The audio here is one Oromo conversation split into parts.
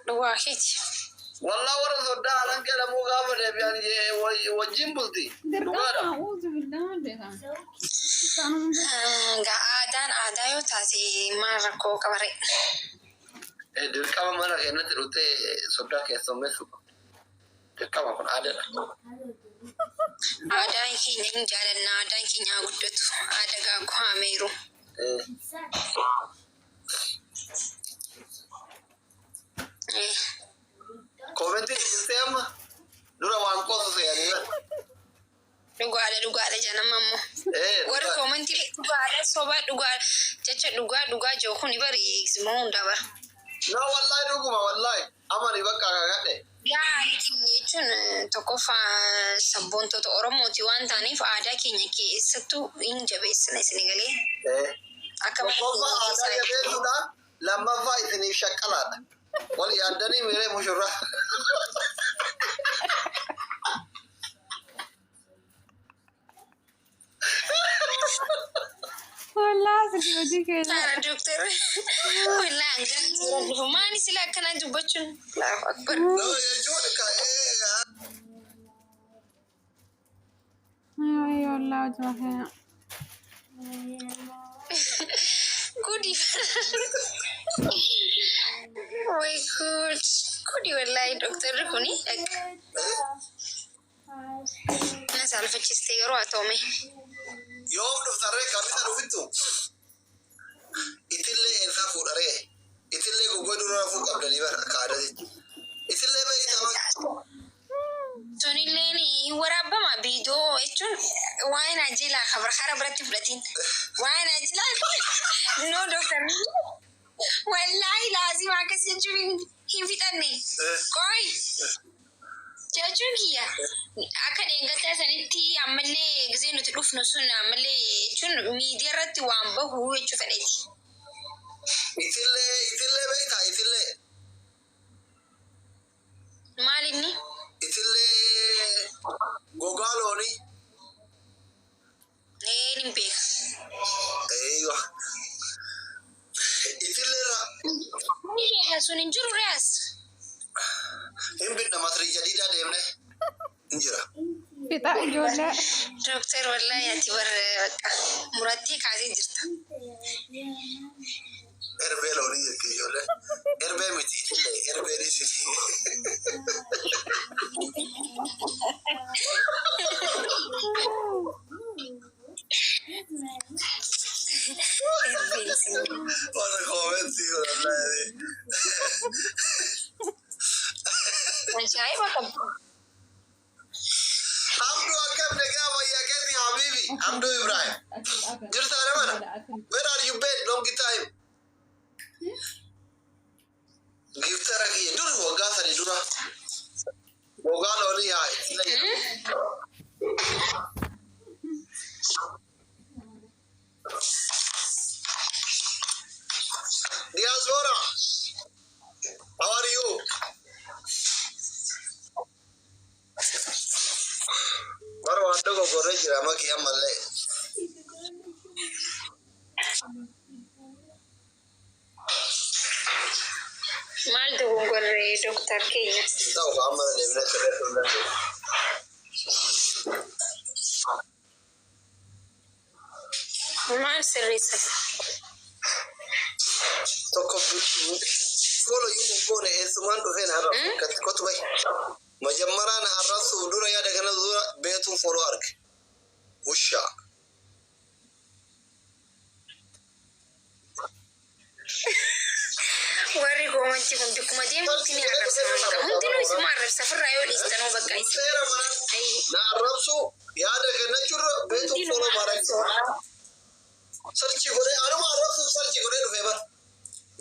Dhugaa keeti. Wallah warra soddaa halankee lamuu gaafa deebi'an wajjin bulti. Dhugaadha. Dirqama uuzu billaa beekaa. Isaanuma beeku. Gaa aadaan aadaa yoo taate maal rakkoo qabare? Dirqama mana keenyatti dhuftee soddaa keessummeessu qabdi. Dirqama kun aadaadha. Aadaan keenya hin jaalanna, aadaan keenya haa guddatu, haa dagaagu, haa meeru. Koomentii dubbistee amma dura waan qoosu se'anii bara. Dhugaadha dhugaadha jedhama ammoo. Warri Dhugaadha. koomentii dhugaadha soba dhugaa jecha dhugaa dhugaa jiru kuni bari eegsima hundaa bara. No wallahi dhuguma wallahi amani bakka kakadhe. Yaa keenya jechuun tokkoffaa sabboontota Oromooti waan ta'aniif aadaa keenya keessattuu hin jabeessina isin galee. Akka mana Tokkoffaa keenya aadaa keessaa jabeessuudha lammaffaa isiniif shaqqalaadha. Wal yaaddanii miiree mushurraa. Wallaa asli hojii keenya. Ara doktor wallaa hangaan seera dhufu maali sila akkanaa dubbachuun Allahu akbar. No jechuun ka Ay wallaa hojii keenya. Gudi. Way good. Gudi wallaahi doktorri kuni akka na saalfachiste yeroo haa ta'u mee. Yoom dhuftarree kamisa dhufittu? Itillee eessaa fuudharee? Itillee goggoyduu irraa rafuu qabdanii bara akka aadaatitti. Itillee beeyta ma? Sunilleen hin waraabbama viidiyoo jechuun waa'ee Naajeelaa kabra kara biratti fudhatiin. Waa'ee Naajeelaa no doktar wallaahi laazima akkas jechuun hin fixanne. Qoy jechuun kiyya akka dheengaddaa sanitti ammallee gisee nuti dhufnu sun ammallee jechuun miidiyaa irratti waan bahu jechuu fedheeti. Itillee itillee beeyta itillee. Maal inni? Itillee gogaa loonii. Ee nin beeka. Eeywa. Itillee irraa Ni beeka sun hin jiru reas. hin binna masrii jadiidaa deemne hin jira. Fixa ijoollee. Dooktar wallaahi ati bar bakka murattee kaasee jirta. Erbee loonii jetti ijoolleen. Erbee miti itillee erbeenis Erbeen isin. Warra koomentii wallaahi. Ajaa'iba qabdu. Hamdu akkam nagaa fayyaa keeti habibi Hamdu Ibrahim. Jirtaa namana? Where are you been long time? Giftara kiyya dur waggaa 3 dura. Gogaa loonii haa itillee jedhamu. Diaspora, how are you? Bara waan dogoggorree jira makii ammallee. Maal dogoggorre doktar keenya? Hin ta'u ka amma deebinee sirreessuu hin dandeenyu. Maal sirreessan? Tokko follow you hin goone eessumaan dhufeen har'a akkatti kotu bahi. Majammaraa na arrabsuuf dura yaada kana dura beetuun follow arge. Wushaa. Warri koomantii kun bikkuma deemtutti ni arrabsama bakka hundinuu isuma arrabsa ofirraa yoo dhiistanoo bakka isin. Seera mana na arrabsu yaada kennachuurra beetuun Hundinuu follow maarag. arrabsoo. Sarchi godhee anuma arrabsuuf sarchi godhee dhufee bara.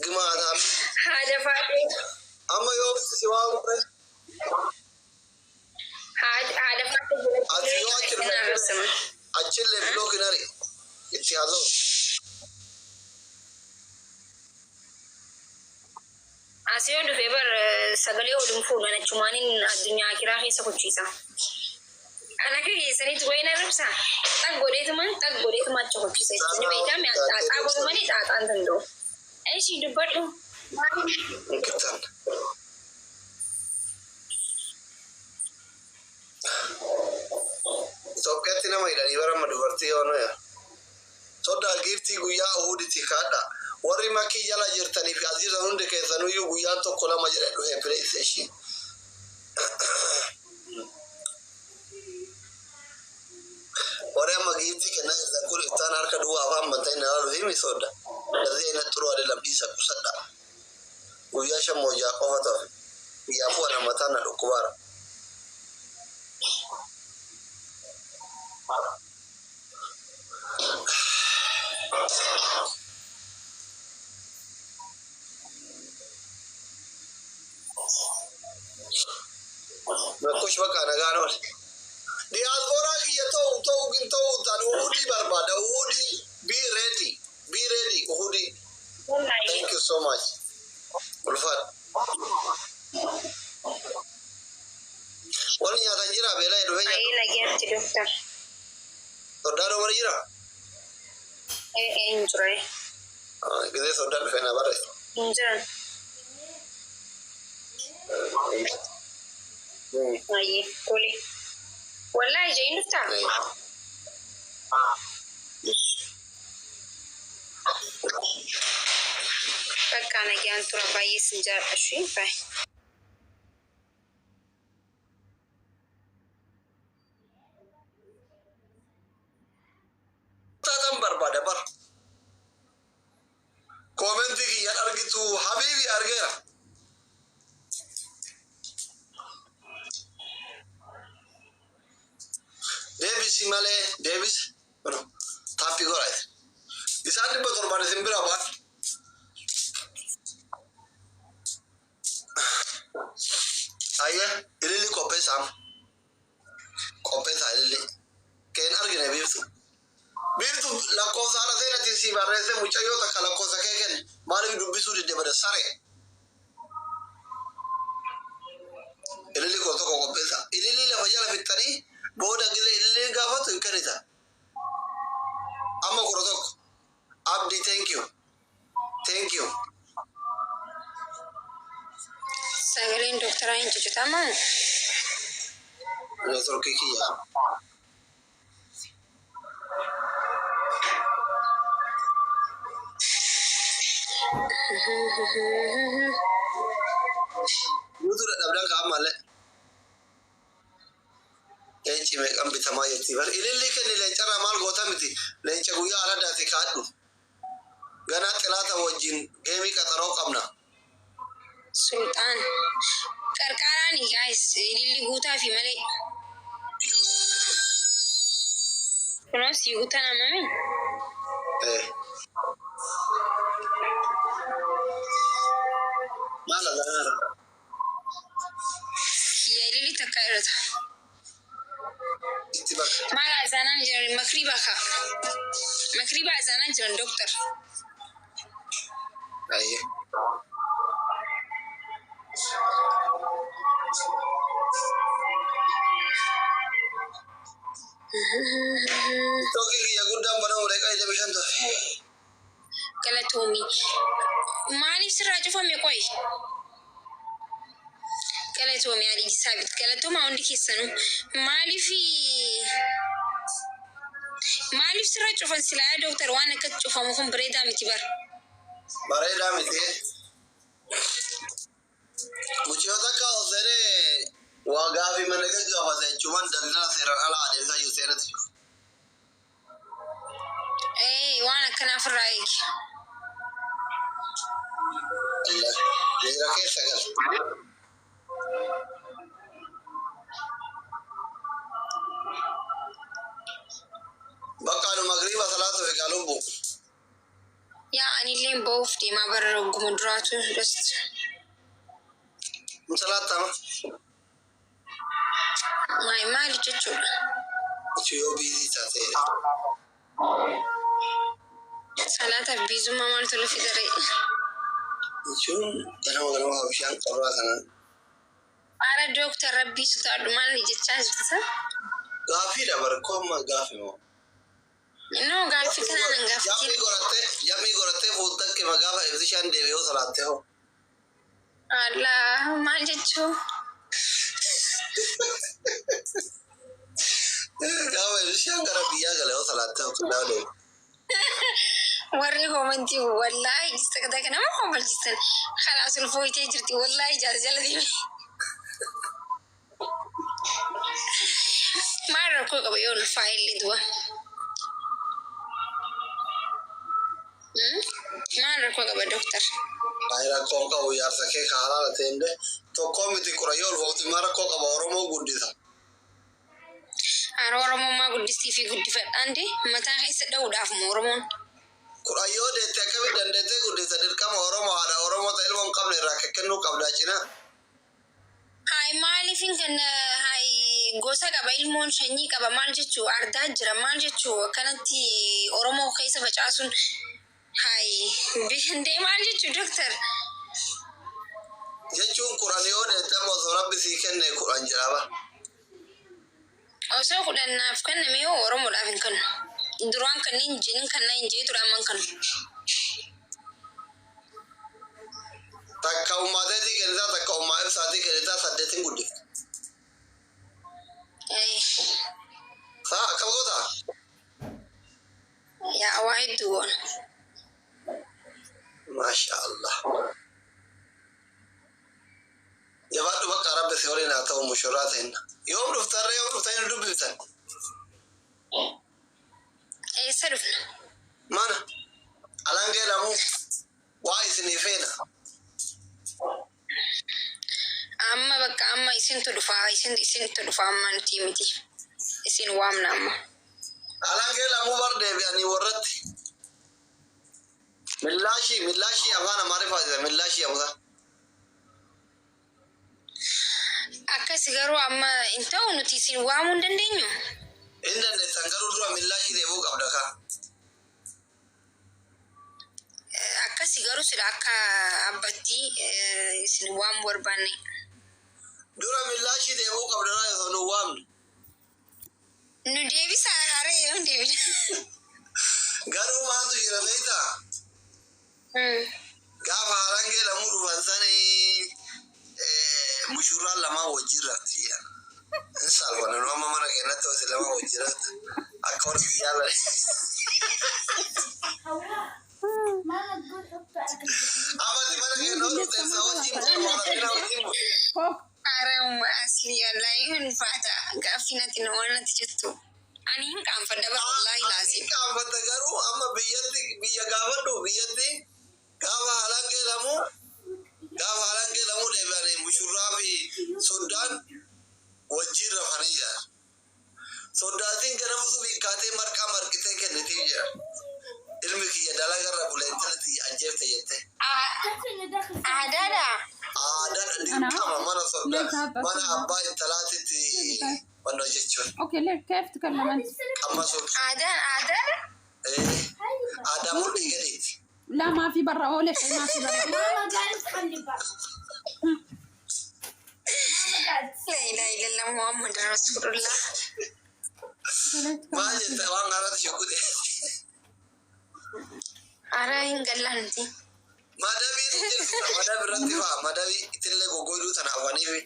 Gimaataa. Haadha faatee Amma yoo si waamure haadha faatee jalatti ati yoo achi isin dhufte arrabsama. achillee block hin ari itti haasa'u. As yoo dhufe bar sagalee ol hin fuudhan achumaanin addunyaa akiraa keessa kuchiisa. An akka keessanitti wayi na arrabsaa? Xaq godheetuman xaq godheetuma achi kuchisa jechuudha. Ni beektaa mi xaaxaa godhu malee xaaxaa hin danda'u. Eshi dubbadhu. Inkitan. Giiftii guyyaa Uhuditi kaadha. Warri makii jala jirtanii fi as jirtan hundi keessanuyyuu guyyaan tokko lama jedhe dhufe PlayStation. Warri amma giiftii kennaa jirtan kun iftaan harka duwwaa afaan bantaa inni ilaalu himi soodda. ለዚህ አይነት ጥሩ አይደለም። dhiisa qusadha. Guyyaa shan moojaa qofa ta'e. Guyyaa ana mataa na dhukkubaara. Rakkosh bakka nagaan oole. Diyaaspooraan kiyya ta'u ta'u gin ta'u tan uhudii barbaada. Uhudii be ready. Be ready uhudii. Thank you so much. Ulfaadha. Warri nyaatan jira beelaa dhufee nyaatu. Ayee nagaatti doctor. Soddaan omar jira. Ee hin jiru. Gisee soddaan dhufee na barreessa. Hin jiran. Ayee tole. Wallaahi ija hin dhuftaa? Bakka nagaan tura baay'ee sin jaalladha ishee baay'ee. Taatan barbaada bara. Koomentii kiyyan argitu habiibi argeera. Deebisi malee deebisi. Taappii godhaa. Isaan 700 isin bira ba'an. Ayyee ililli qopheessaa. Qopheessaa ililli. Keen argine biiftu. Biiftu lakkoofsa haala seenatiin si barreesse mucayyoo takka lakkoofsa kee kenne maaliif dubbisuu didde bada saree. Ililli koo tokko qopheessaa. Ililli lafa jala fixxanii booda gisee ililli gaafatu hin kennitan. Amma 11. Abdi thank you. Thank you. Sagaleen dooktaraa hin jijjiiramaa? Neetworkii kiyya. Guutuu dadhabdan kaa'an malee. Leenci meeqan bitamaa jetti bar ililli kenni leencarraa maal goota miti leenca guyyaa aladaati kaadhu. Ganaa xilaata wajjin geemii qaxaroo qabna. Sulxaan. Qarqaaraan guys ililli guutaa fi malee. Kunoo si guutan amami? Eh. Maal alaanaa? Kiyya ililli takka irrata. Itti bakka. Maal azaanaan jiran makriba ka. Makriba azaanaan jiran doctor. Ayyee. Tokki kiyya guddaan banamu daqiiqaa 25 ture. Galatoomi. Maaliif sirraa cufame qoy? Galatoomi Ali Saabit. Galatooma hundi keessanuu. Maaliif sirraa cufan silaa yaa dooktar waan akka cufamu kun bareedaa miti bara. Bareedaa miti. Mucayyoo takka ol seenee waa gaafii mana gaggaafate jechuun daldala seeraan ala adeemsaa jiru seenatti jiru. Ee waan akkanaa ofirraa eegi. Miira keessa gal. Bakka anu magriiba salaatu fi qalubbu. Yaa anillee ba'uuf deemaa bara rogguma duraatu just. Salaattama. Maali jechuudha? Yoo biizii taate. Salaataaf biizummaa maaltu lafi daree? Jechuun ganama ganama bishaan qorraa kana. Ara dooktar rabbii sodaadhu maal jechaa jirta? Gaaffiidha bara amma gaaffi moo. No gaaffii kana nan gaafatin. Jamii gorattee fuultakke magaafa ibsishaan deeme yoo salaatte hoo. Allah maal jechuu? Gaafa ibsishaan gara biyyaa gala yoo salaatte hoo kan deeme. Warri koomantii wallaahi takka nama koombalchiistan kalaas ulfooyitee jirti, wallaahi jaala jala deeme. Maal rakkoo qaba yoo ulfaa'e du'a? Maal rakkoo qaba, doctor? Ay, rakkoon qabu. Jaarsa kee ka halaala ta'e tokkoo miti kura yoo ulfoofti maa rakkoo qaba? Oromoo guddisa. Haara Oromummaa guddistii fi guddifadhaan de mataa keessa dha'uudhaaf moo Oromoon? 10 yoo deette akkamitti dandeettee guddisa? Dirqama Oromoo haadha Oromoo ta'e ilmoo hin qabne irraa kennuu qabdaa cina. Hayi, maaliifin kan hayi gosa qaba, ilmoon sanyii qaba, maal jechuu, ardaa jira, maal jechuu, akkanatti Oromoo keessa facaasuun hayi biyya maal jechuu, doctor? Jechuun 10 yoo deette amma osoo Rabbi sii kenne 10 jedhama. Osoo 10 naaf kenname yoo Oromoodhaaf hin kennu. Duraan kanneen jinin kanneen hin jee ture, amma hin kennu. Takka ummaateetii kennitaa, takka ummaa ibsaatii kennitaa, saddeetiin guddifte. Saa akkam goota? Yaa, waa hedduu goona. Maasha Allah. Jabaadhu, bakka Rabbi si waliin haa ta'u, mushuraa ta'inna. Yoom dhuftarree? Yoom dhuftanii nu dubbiftan? Eessa dhufna? Mana. Alangee lamuu waa isinii feena. Amma bakka amma isintu dhufa, isintu dhufa, amma nuti miti. Isin waamna amma. Alangee lamuu bar deebi'anii warratti. Millaashii, millaashii, afaan Amaariffaa jedha millaashii amusa. Akkas garuu amma hin ta'u, nuti isin waamuu hin dandeenyu. Hin dandeessan, garuu dura millaashii deebuu qabda kaa. Akkasi garuu sila akka abbatti isin waamuu barbaanne. Dura millaashii deebuu qabda raa osoo nu waamne. Nu deebisaa, haree yoom deebina? Garuu maaltu jira beektaa? Gaafa harangee lamuu dhufan sanii mushurraan lamaan wajjin rafti. Hin saalfanne nu amma mana keenyatti hosi lamaan wajjin rafti. Akka warri biyyaa lale. Amma ati mana keenya yoo dhufte isaa wajjin bultu, haadha wajjin bultu. Kok. Haara'uma asli, wallaahi hin ulfaata gaaffii natti na waan natti jettu. Ani hin qaanfadha bara, wallaahi laazim. Qaanfatta, garuu amma biyyatti biyya gaafadhu, biyyatti gaafa halangee lamuu deebi'anii mushurraa fi soddaan wajjin rafanii jira. Soddaatiin ganama subii kaatee marqaa marqitee kennitii jira. Ilmi kiyya dalagarra bulee intala tiyya ajjeefte jette. Aadaadha. Aadaan dirqama mana soddaa, mana abbaa intalaatitti wannoo jechuun. Okay, ليه كيف تكلم انت؟ Amma sun Aadaan aadaadha. Aadaa mudhii gadiiti. لا، ما في برا ولا شيء، ما في برا. ماما قالت خلي بالك، ماما قالت. لا إله إلا الله محمد رسول الله. Maal jette waan kanatti shokkute? Ara hin gallanti. Madabii jirtu, madabii irratti fa'a, madabii itillee goggoyduu tana afanii fi